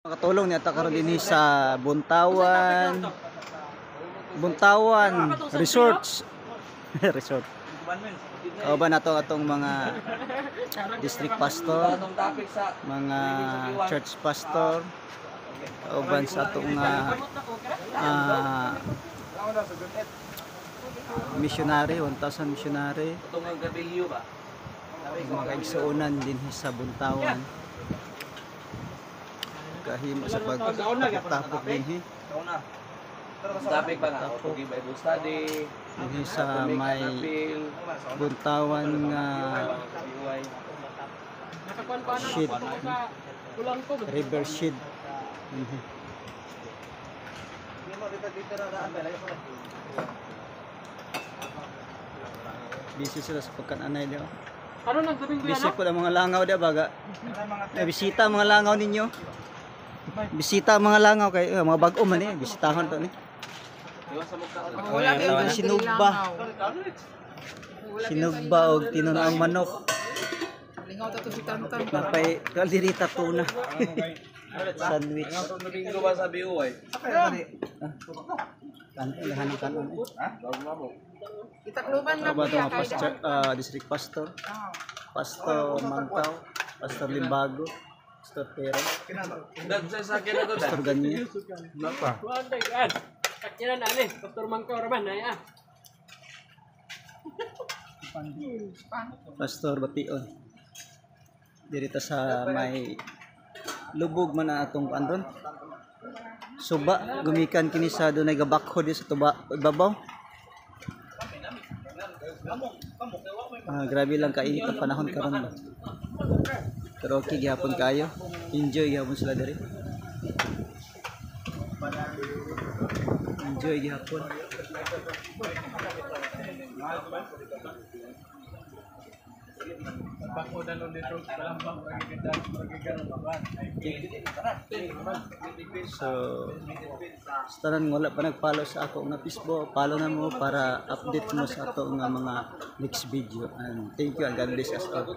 Makatulong niya ta karon dinhi sa Buntawan. Buntawan Resorts. Resort. Kauban nato atong mga district pastor, mga church pastor, kauban sa atong missionary, 1,000 missionary, mga kaigsuonan dinhi sa Buntawan. Kahimo sa pagtapok-tapok dinhi. Topic pa nga, auto Bible study, Dinhi sa may Buntawan nga shade, river shade. Busy sila sa pagkananay diya. Ano nang gabing Busy po ang mga langaw diya baga. Eh, bisita ang mga langaw ninyo. Bisita ang mga langaw kay mga bag-o man eh, bisitahon to ni. Wala Ay, sinugba. Sinugba og tinunaang manok. Lingaw ta to si Tantan. Napay kaldereta tuna. Sandwich. Domingo ba sa BUY? Kan ilahan ng kanon eh. Itakluban lang Aba kuya mga kay pastor, district pastor, Pastor Mangtaw, Pastor Limbago, Pastor Pero, Sa akin na to. Pastor Ganya. Kakira na ni, Pastor Mangkaw raman na ya. Pastor Bation. Dirita sa may lubog man na atong kuan ron. Suba gumikan kini sa dunay gabakho di sa tuba ibabaw. Ah, grabe lang kainit ang panahon karon ba. Pero okay gihapon kayo. Enjoy gihapon sila diri. Enjoy gihapon. So, sa tanan wala pa nag-follow sa ako nga Facebook, follow na mo para update mo sa ato nga mga next video. And thank you and God bless us all.